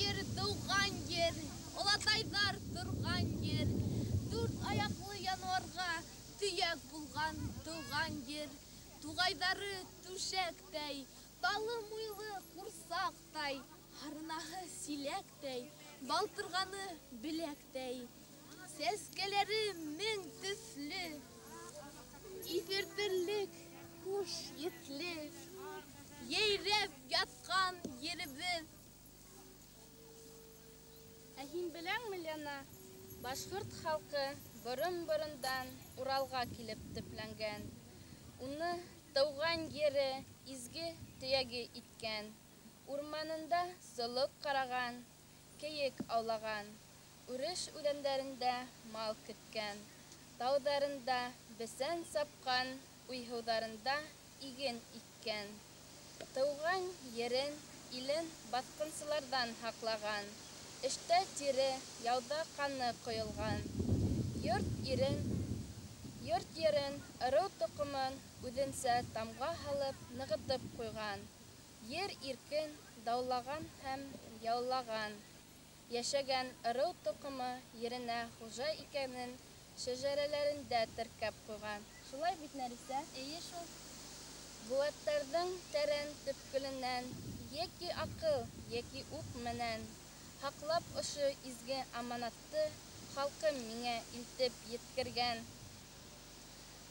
ер, тыуған ер, олатайҙар торған ер, дүрт аяҡлы януарға төйәк булған тыуған ер, туғайҙары түшәктәй, талы муйлы ҡурсаҡтай, һарынаһы силәктәй, балтырғаны беләктәй, сәскәләре мең төҫлө, иҫертерлек хуш еҫле, йәйрәп ятҡан еребеҙ. Ә һин беләңме, Лена, башҡорт халҡы борон-борондан Уралға килеп төпләнгән. Уны тыуған ере, изге төйәге иткән. Урманында солоҡ ҡараған, кейек аулаған, үреш үҙәндәрендә мал көткән, тауҙарында бесән сапҡан, уйһыуҙарында иген иккән. Тыуған ерен, илен баҫҡынсыларҙан һаҡлаған, эштә тире, яуҙа ҡаны ҡойолған. Йорт ерен, ырыу тоҡомон үҙенсә тамға һалып, нығытып ҡуйған. Ер иркен даулаған һәм яулаған. Йәшәгән ырыу тоҡомо еренә хужа икәнен шәжәрәләрендә теркәп ҡуйған. Шулай бит, Нәрисә? Эйе шул. Быуаттарҙың тәрән төпкөлөнән, йәки аҡыл, йәки уҡ менән һаҡлап ошо изге аманатты халҡым миңә илтеп еткергән.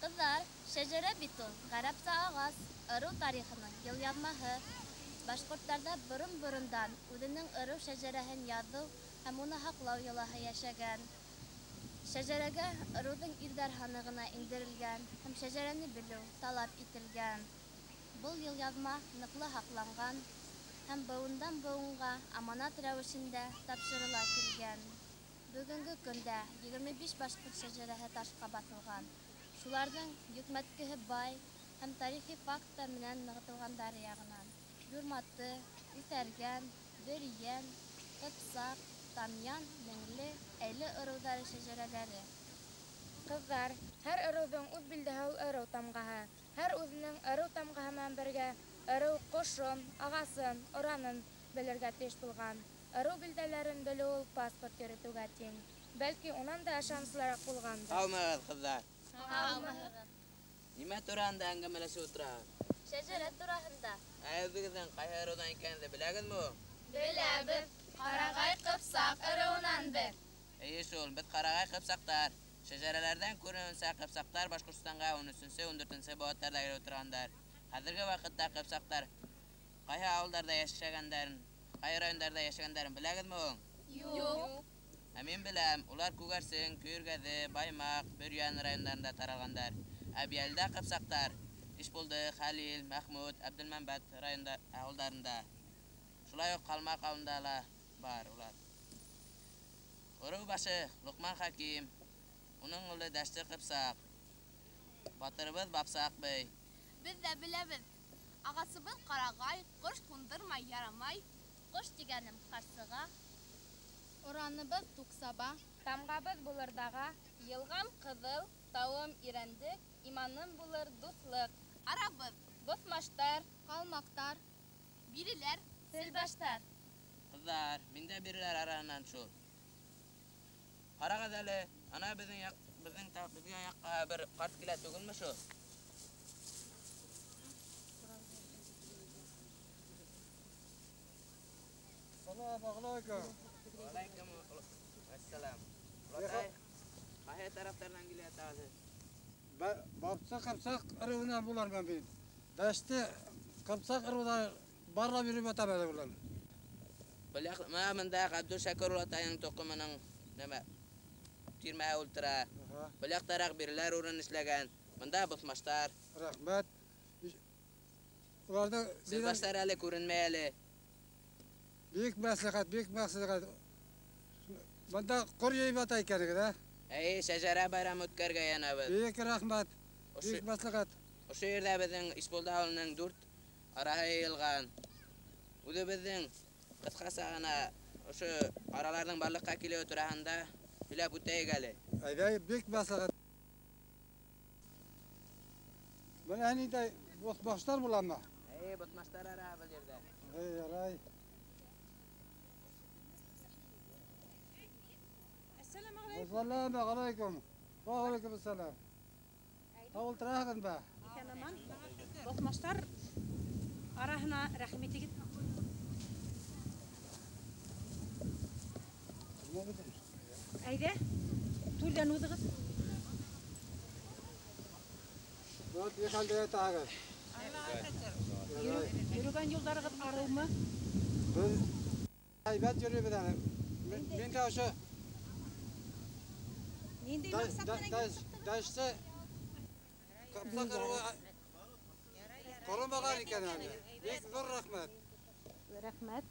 Ҡыҙҙар, шәжәрә бит ул ғәрәпсә ағас, ырыу тарихының йылъяҙмаһы. Башҡорттарҙа борон-борондан үҙенең ырыу шәжәрәһен яҙыу һәм уны һаҡлау йолаһы йәшәгән. Шәжәрәгә ырыуҙың ирҙәр һаны ғына индерелгән һәм шәжәрәне белеү талап ителгән. Был йылъяҙма ныҡлы һаҡланған һәм быуындан быуынға аманат рәүешендә тапшырыла килгән. Бөгөнгө көндә 25 башҡорт шәжәрәһе ташҡа баҫылған. Шуларҙың йөкмәткеһе бай һәм тарихи факттар менән нығытылғандары яғынан Юрматы, Үҫәргән, Бөрйән, Ҡыпсаҡ, Тамъян, Меңле, Әйле ырыуҙары шәжәрәләре. Ҡыҙҙар, һәр ырыуҙың үҙ билдәһе ул ырыу тамғаһы. Һәр үҙенең ырыу тамғаһы менән бергә ырыу ҡошон, ағасын, оранын белергә тейеш булған. Ырыу билдәләрен белеү ул паспорт йөрөтөүгә тиң. Бәлки, унан да ышаныслыраҡ булғандыр. Һаумыһығыҙ, ҡыҙҙар. Һаумыһығыҙ. Нимә тураһында әңгәмәләшеп ултыраһығыҙ? Шәжәрә тураһында. Ә үҙегеҙҙең ҡайһы ырыуҙан икәнде беләгеҙме? Беләбеҙ. Ҡарағай Ҡыпсаҡ ырыуынан беҙ. Эйе шул, беҙ Ҡарағай Ҡыпсаҡтар. Шәжәрәләрҙән күренеүенсә, Ҡыпсаҡтар Башҡортостанға 13-14 быуаттарҙа килеп ултырғандар. Хәҙерге ваҡытта ҡыпсаҡтар ҡайһы ауылдарҙа йәшәгәндәрен, ҡайһы райондарҙа йәшәгәндәрен беләгеҙме һуң? Юҡ. Ә мин беләм, улар Күгәрсен, Көйөргәҙе, Баймаҡ, Бөрйән райондарында таралғандар. Ә Бйәлдә ҡыпсаҡтар Ишбулды, Хәлил, Мәхмүт, Әбделмәмбәт районда ауылдарында. Шулай уҡ Ҡалмаҡ ауылында ла бар улар. Ырыу башы Лоҡман Хәким, уның улы Дәште Ҡыпсаҡ, батырыбыҙ Бапсаҡ бей. Беҙ ҙә беләбеҙ. Ағасыбыҙ ҡарағай, ҡош ҡундырмай ярамай. Ҡош тигәнем ҡарсыға. Ураныбыҙ туҡсаба, тамғабыҙ булыр даға, йылғам ҡыҙыл, тауым ирәндек, иманым булыр дуҫлыҡ. Арабыҙ, боҫмаштар, ҡалмаҡтар, биреләр, селбаштар. Ҡыҙҙар, мин дә биреләр араһынан шул. Ҡарағыҙ әле, ана беҙҙең яҡ, беҙҙең та, беҙгә яҡҡа бер ҡарт килә түгелме шул? Салам алейкум. Алейкум ассалам. Олатай, ҡайһы тарафтарҙан килә ятағыҙ? Бапса Ҡыпсаҡ ырыуынан булармын мин. Дәште Ҡыпсаҡ ырыуҙа барлап йөрөп ятам әле улар. Был яҡ, мына бында Ғабдулшәкүр олатайының тоҡомоноң нәмә тирмәһе ултыра. Был яҡтараҡ биреләр урын эшләгән. Бында боҫмаштар. Рәхмәт. Уларҙың Селбаштар әле күренмәй әле. Бик мәслихәт, бик мәслихәт. Бында ҡор йыйып ята икәнегеҙ, ә? Эйе, шәжәрә байрамы үткәргә янабыҙ. Бик рәхмәт, бик мәслихәт. Ошо ерҙә беҙҙең Ишбулды ауылының 4 араһы йыйылған. Үҙебеҙҙең ҡыҫҡаса ғына ошо араларҙың барлыҡҡа килеүе тураһында һөйләп үтәйек әле. Әйҙә, бик мәслихәт. Бына ниндәй боҫмаштар буламы? Эйе, боҫмаштар араһы был ерҙә. Эй, ярай. Ассаламу алейкум. Ва алейкум ассалам. Һау ултыраһығыҙмы? Иҫән-аман. Боҫмаштар араһына рәхим итегеҙ. Әйҙә, түрҙән уҙығыҙ. Вот ни хәлдә ятаһығыҙ? Йөрөгән юлдарығыҙ арыумы? Беҙ һәйбәт йөрөйбөҙ әле. Мин дә ошо Ниндәй маҡсат менән килеп сыҡтығыҙ? Дәште Ҡыпсаҡ ырыуы ҡоромаған икән әле. Бик ҙур рәхмәт. Рәхмәт.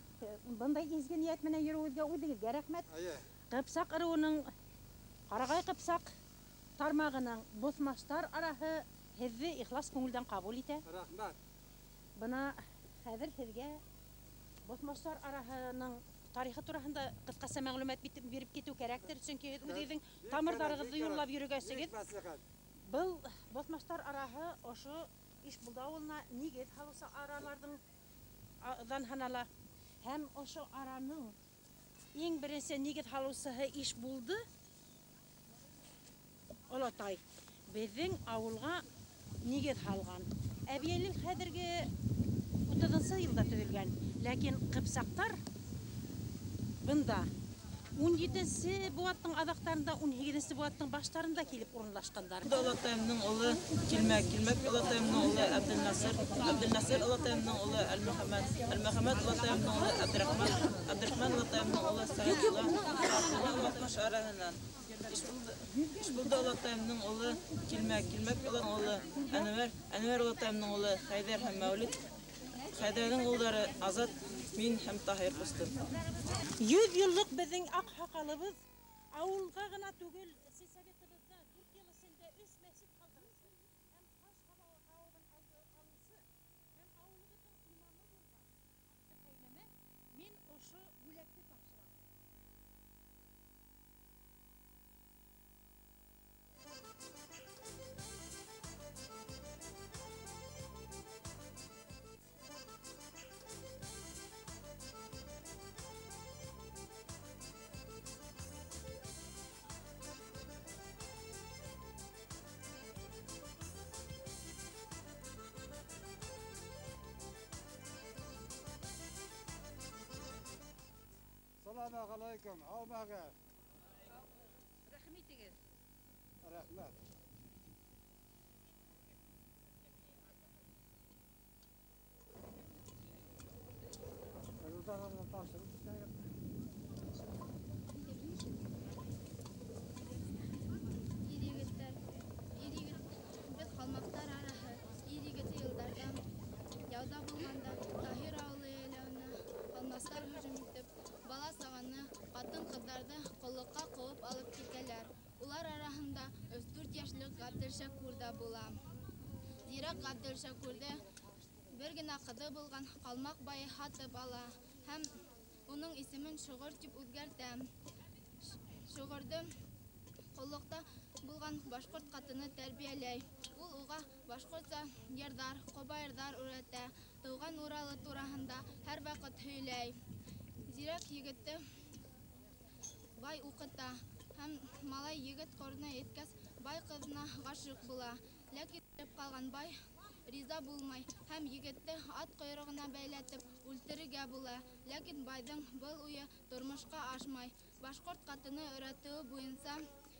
Бындай изге ниәт менән йөрөүегеҙгә үҙегеҙгә рәхмәт. Эйе. Ҡыпсаҡ ырыуының Ҡарағай Ҡыпсаҡ тармағының боҫмаштар араһы һеҙҙе ихлас күңелдән ҡабул итә. Рәхмәт. Бына хәҙер һеҙгә боҫмаштар араһының тарихы тураһында ҡыҫҡаса мәғлүмәт биреп китеү кәрәктер, сөнки һеҙ үҙегеҙҙең тамырҙарығыҙҙы юллап йөрөгәсегеҙ. Был боҫмаштар араһы ошо Ишбулды ауылына нигеҙ һалыусы араларҙың дан һанала. Һәм ошо араның иң беренсе нигеҙ һалыусыһы Ишбулды олатай беҙҙең ауылға нигеҙ һалған. Әбйәлил хәҙерге утыҙынсы йылда төҙөлгән, ләкин ҡыпсаҡтар бында 17-нсе быуаттың аҙаҡтарында, 18-нсе быуаттың баштарында килеп урынлашҡандар. Олатайымдың улы Килмәк, Килмәк олатайымдың улы Әбделнасыр, Әбделнасыр олатайымдың улы Әлмөхәмәт, Әлмөхәмәт олатайымдың улы Әбдрахман, Әбдрахман олатайымдың улы Сәғәтулла, Сәғәтулла Баҫмаш араһынан. Ишбулды олатайымдың улы Килмәк, Килмәк улы Әнүәр, Әнүәр олатайымдың улы Хәйҙәр һәм Мәүлит, Хәйҙәрҙең улдары Азат, мин һәм Таһир ҡустым. 100 йыллыҡ беҙҙең аҡһаҡалыбыҙ ауылға ғына түгел, сельсоветыбыҙҙа 4 йыл эсендә 3 мәсет һалдырыусы һәм хаж һауабын алыусы һәм ауылыбыҙҙың имамы булған Әптехәйлемә мин ошо бүләкте тапшырам. Ассаламу алейкум. Һаумыһығыҙ? Рәхим итегеҙ. Рәхмәт. Ир-егеттәр, ир-егет, беҙ ҡалмаҡтар араһы, ир-егете йылдарҙан яуҙа булғанда Таһир ауылы йәйләүенә ҡалмаҡтар һөжүм итеп, бала-сағаны, ҡатын-ҡыҙҙарҙы ҡоллоҡҡа ҡыуып алып китәләр. Улар араһында өс-дүрт йәшлек Ғәбделшәкүр ҙә була. Зирәк Ғәбделшәкүрҙе бер генә ҡыҙы булған ҡалмаҡ байы һатып ала һәм уның исемен Шоғор тип үҙгәртә. Шоғорҙо ҡоллоҡта булған башҡорт ҡатыны тәрбиәләй. Ул уға башҡортса йырҙар, ҡобайырҙар өйрәтә, тыуған Уралы тураһында һәр ваҡыт һөйләй. Зирәк егетте бай уҡыта һәм малай егет ҡорона еткәс, бай ҡыҙына ғашиҡ була. Ләкин үлеп ҡалған бай риза булмай һәм егетте ат ҡойроғона бәйләтеп үлтерергә була. Ләкин байҙың был уйы тормошҡа ашмай. Башҡорт ҡатыны өйрәтеүе буйынса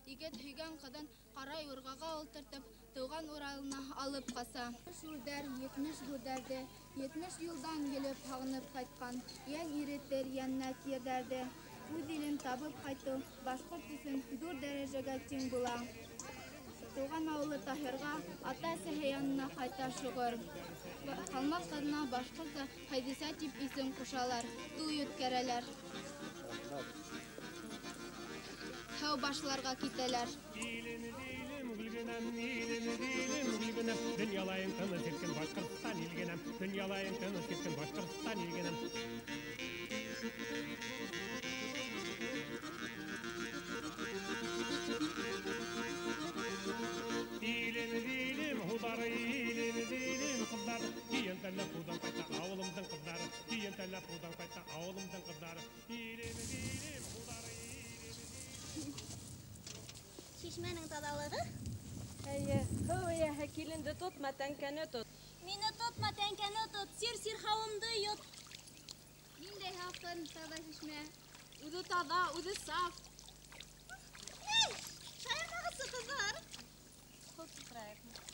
егет һөйгән ҡыҙын ҡара юрғаға ултыртып, тыуған Уралына алып ҡаса. Шүрҙәр 70 гүрҙәрҙе, 70 юлдан елеп һағынып ҡайтҡан, йән иретер йәннәт ерҙәрҙе. Үҙ илен табып ҡайтыу башҡорт өсөн ҙур дәрәжәгә тиң була. Тыуған ауылы Таһирға ата-әсәһе янына ҡайта Шоғор. Ҡалмаҡ ҡыҙына башҡортса Хәҙисә тип исем ҡушалар, туй үткәрәләр. Һәү башларға китәләр. Илем, илем, гөлгенәм, илем, илем, гөлгенәм, донъялайым тыныс иркен Башҡортостан илгенәм, донъялайым тыныс иркен Башҡортостан илгенәм. Илем, илем, һуҙары, илем, илем, ҡыҙҙары, кейәнтәләп һыуҙан ҡайта ауылымдың ҡыҙҙары, кейәнтәләп һыуҙан ҡайта ауылымдың ҡыҙҙары. Илем, илем, һуҙары, илем, илем. Шишмәнең таҙалығы. Әйе, һыу эйәһе киленде тотма, тәңкәне тот. Мине тотма, тәңкәне тот, сир-сир һауымды йот. Ниндәй һалҡын, таҙа шишмә. Үҙе таҙа, үҙе саф. Эй, шаярмағыҙсы, ҡыҙҙар. Һыу тултырайыҡмы?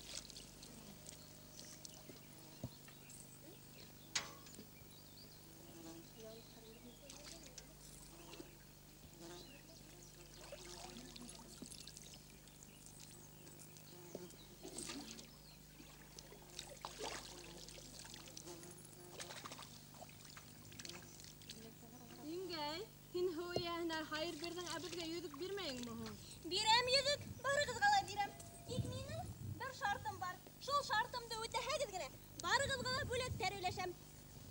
Һин һыу эйәһенә хайыр бирҙең, ә беҙгә йөҙөк бирмәйеңме һуң? Бирәм йөҙөк, барығыҙға ла бирәм. Тик минең бер шартым бар. Шул шартымды үтәһәгеҙ генә, барығыҙға ла бүләктәр өләшәм.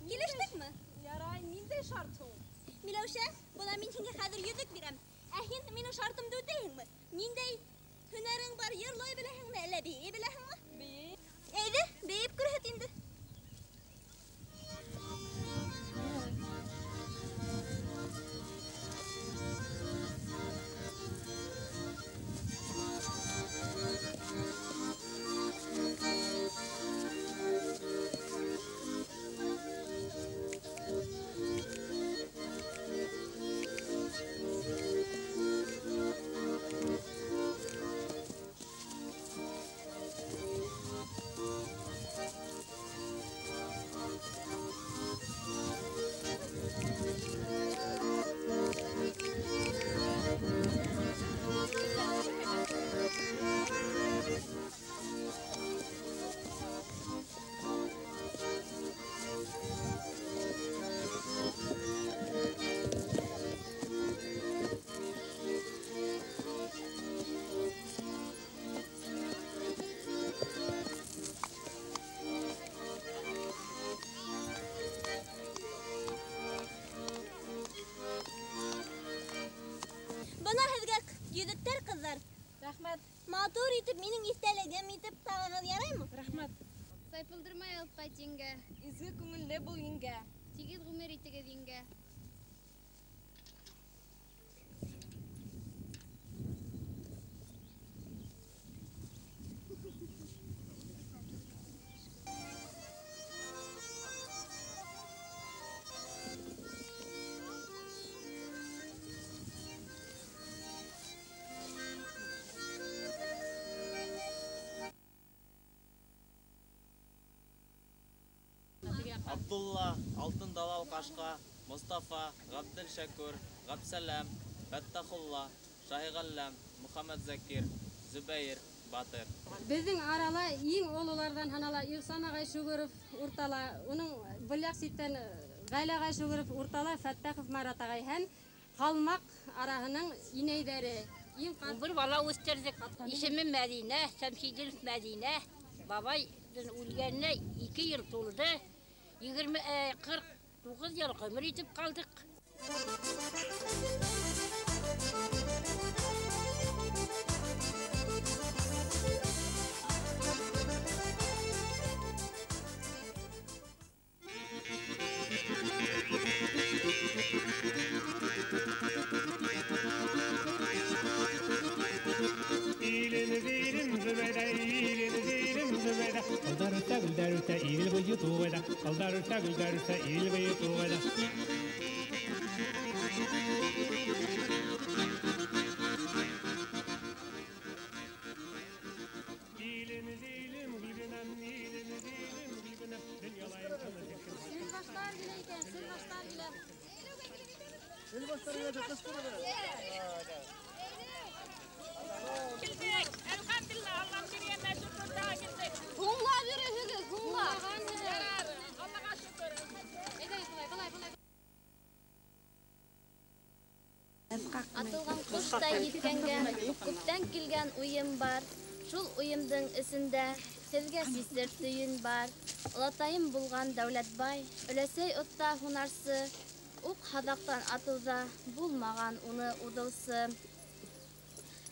Килештекме? Ярай, ниндәй шарт һуң? Миләүшә, бына мин һиңә хәҙер йөҙөк бирәм. Ә һин минең шартымды үтәйһеңме? Ниндәй һөнәрең бар, йырлай беләһеңме, әллә бейей беләһеңме? Бейей. Әйҙә, бейеп күрһәт инде. Бына һеҙгә йөҙөктәр, ҡыҙҙар. Рәхмәт. Матур итеп, минең иҫтәлегем итеп тағығыҙ, яраймы? Рәхмәт. Сайпылдырмай алып ҡайт, еңгә. Изге күңелле бул, еңгә. Тигеҙ ғүмер итегеҙ, еңгә. Абдулла, Алтын Далал Ҡашҡа, Мостафа, Ғәбделшәкүр, Ғәбсәләм, Фәттәхулла, Шаһиғәлләм, Мөхәммәтзәкир, Зөбәйер, Батыр. Беҙҙең арала иң ололарҙан һанала Ихсан ағай Шүгөров уртала, уның был яҡ ситтән Ғәли ағай Шүгөров уртала, Фәттәхов Марат ағай һәм Ҡалмаҡ араһының инәйҙәре. Бер бала үҫтерҙек. Исеме Мәҙинә, Шәмсидинов Мәҙинә. Бабайҙың үлгәненә 2 йыл тулды. 49 йыл ғүмер итеп ҡалдыҡ. Ҡылдар үтә, гөлдәр үтә, Иҙел буйы туғайҙа. Ҡылдар үтә, гөлдәр үтә, Иҙел буйы туғайҙа. Илем, илем, гөлгенәм, илем, илем, гөлгенәм, донъялайым тыныс иркен. Силбаштар килә икән, силбаштар килә. Силбаштар килә, ҡысҡырығыҙ. Килдек, әлхәмдүлилләһ, Аллам биргән шөкөр килдек. Һуңлап йөрөйһөгөҙ, һуңлап. Ярар, Аллаға шөкөр. Әйҙәгеҙ, былай, былай, былай. Атылған ҡоштай еткәнгә күптән килгән уйым бар. Шул уйымдың эсендә һеҙгә сисер төйөн бар. Олатайым булған Дәүләтбай, өләсәй оҫта һунарсы, уҡ һаҙаҡтан атыуҙа булмаған уны уҙыусы.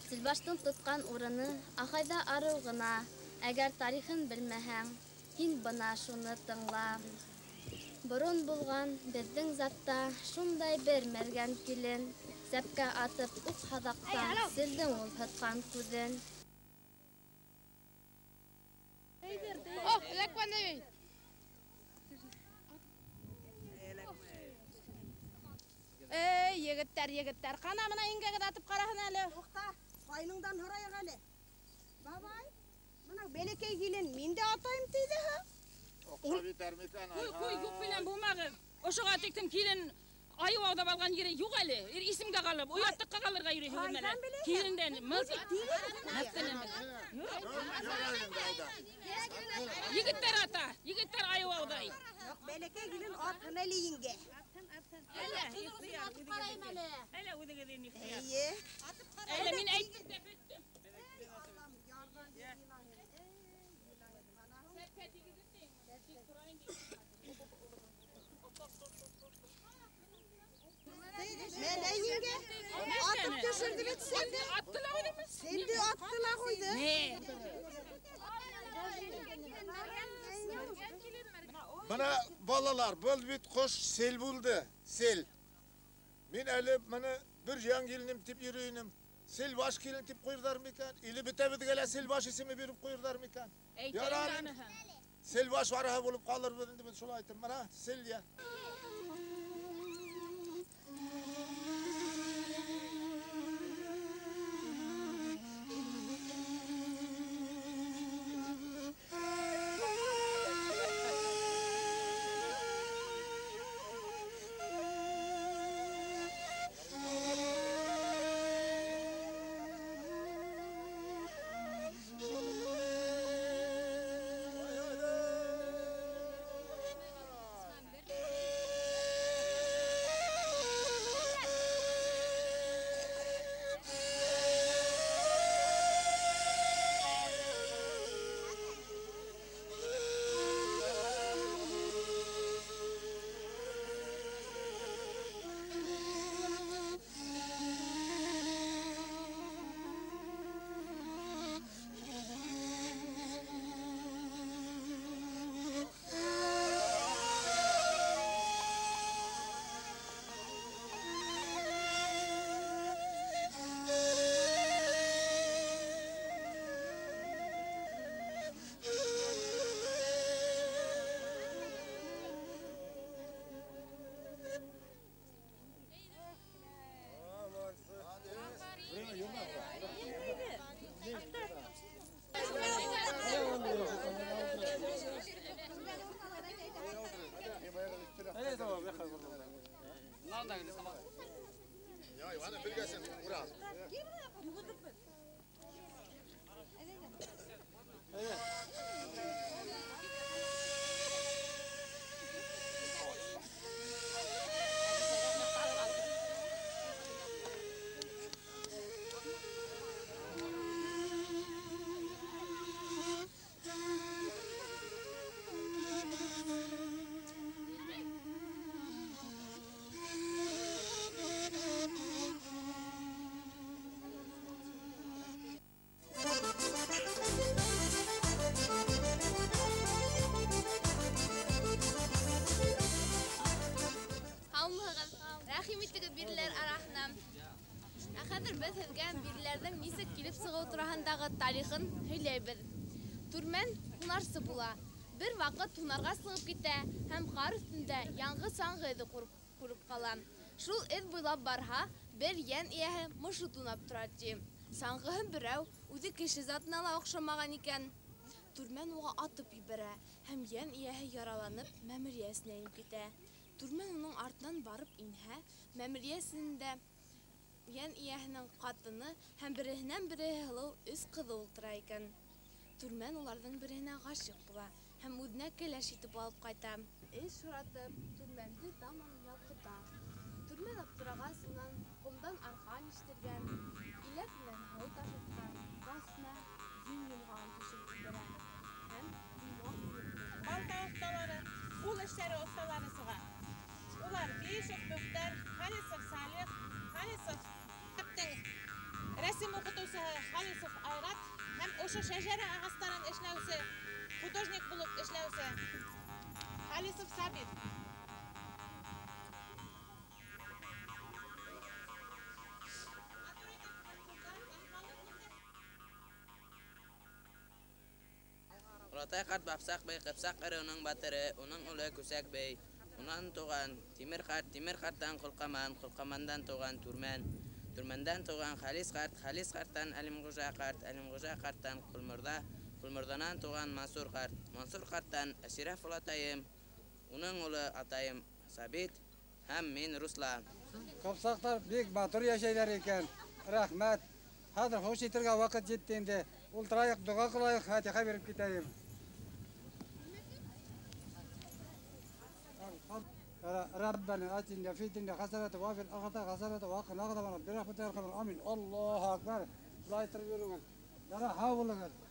Силбаштың тотҡан урыны Ахайҙа арыу ғына. Әгәр тарихын белмәһәң, һин бына шуны тыңла. Борон булған беҙҙең затта шундай бер мәргән килен. Сәпкә атып уҡ һаҙаҡтан Селдең ул һытҡан күҙен. Эй, егеттәр, егеттәр, ҡана бына еңгәгеҙ атып ҡараһын әле. Туҡта, ҡайныңдан һорайыҡ әле. Бабай, бына бәләкәй килен мин дә атайым тиҙе һә. Аҡса битәр микән? Ҡуй, ҡуй, юҡ белән булмағыҙ. Ошоға тиктем килен айыу аудап алған ере юҡ әле. Исемгә ҡалып, оятлыҡҡа ҡалырға йөрөйһөгөҙ әле. Килендән егеттәр ата, егеттәр айыу ауҙай. Бәләкәй килен атһын әле еңгә. Әле, атып ҡарайым әле. Әле үҙегеҙ ихтыяр. Эйе. Әле мин әйттем дә бөттөм. Мәлә еңгә, атып төшөрҙө бит сәнде. Атты ла ҡуйҙымы? Сәнде атты ла ҡуйҙы. Бына балалар, был бит ҡош сел булды, сел. Мин әле быны бер ян киленем тип йөрөй инем. Сел баш килен тип ҡуйырҙар микән? Или бөтәбеҙгә лә сел баш исеме биреп ҡуйырҙар микән? Ярар. Сел баш араһы булып ҡалырбыҙ инде, мин шулай әйтәм. Бына сел я. Тарихын һөйләйбеҙ. Түрмән һунарсы була. Бер ваҡыт һунарға сығып китә һәм ҡар өҫтөндә яңғы саңғы эҙе күреп ҡала. Шул эҙ буйлап барһа, бер йән эйәһе мышыт тунап тора ти. Саңғыһын берәү үҙе кеше затына ла оҡшамаған икән. Түрмән уға атып ебәрә һәм йән эйәһе яраланып мәмерйә эсенә инеп китә. Түрмән уның артынан барып инһә, мәмерйә эсендә йән эйәһенең ҡатыны һәм береһенән береһе һылыу өс ҡыҙы ултыра икән. Түрмән уларҙың береһенә ғашиҡ була һәм үҙенә кәләш итеп алып ҡайта. Эш һоратып, Түрмәнде тамам ялҡыта. Түрмән аптырағас, унан ҡомдан арҡан иштергән, иләк менән һыу ташытҡан, башына йөн йомғағын төшөрөп ебәрә һәм йомғаҡ килеп. Балта оҫталары, ҡул эштәре оҫталары сыға. Улар Бишев Мөхтәр, Халисов Салих, Халисов рәсем уҡытыусыһы Халисов Айрат һәм ошо шәжәрә ағастарын эшләүсе, художник булып эшләүсе Халисов Сабит. Олатай ҡарт Бапсаҡ бей ҡыпсаҡ ырыуының батыры, уның улы Күсәк бей. Унан туған Тимер ҡарт, Тимер ҡарттан Ҡолҡаман, Ҡолҡамандан туған Түрмән, Түрмәндән туған Хәлис ҡарт, Хәлис ҡарттан Әлимғужа ҡарт, Әлимғужа ҡарттан Ҡолморҙа, Ҡолморҙанан туған Мансур ҡарт, Мансур ҡарттан Әширәф олатайым, уның улы атайым Сабит һәм мин Руслан. Ҡыпсаҡтар бик матур йәшәйҙәр икән. Рәхмәт. Хәҙер хуш итергә ваҡыт етте инде. Ултырайыҡ, доға ҡылайыҡ, фатиха биреп китәйем. ربنا آتنا في الدنيا حسنة وفي الآخرة حسنة وقنا عذاب النار برحمتك يا أرحم الراحمين. الله أكبر. لا يترجون. لا حول ولا قوة.